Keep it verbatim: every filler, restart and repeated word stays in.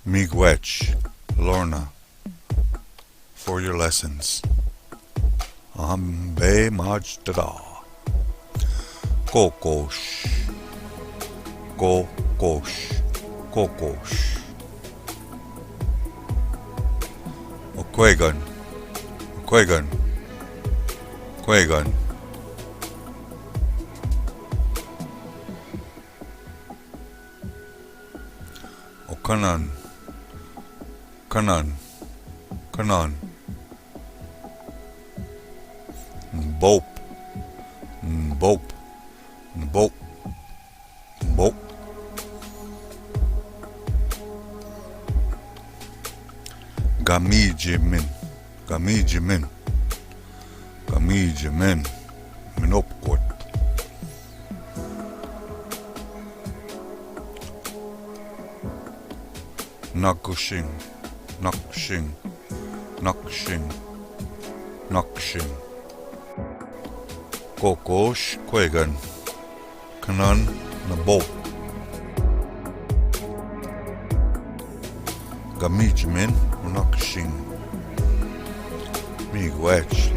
Miigwech, Lorna, for your lessons. Ambemajda. Kokosh. Kokosh. Kokosh. Okwegan. Okwegan. Okwegan. Okanan. Kanan. Kanan. Mbop. Mbop. Mbop. Mbop. Gamijimin. Gamijimin. Gamijimin. Minopkot. Nakushing, Nakushing, Nakushing, Nakushing. Kokosh Kwegan. Kanan Nabo. Gamijimin Nakushing. Miigwech,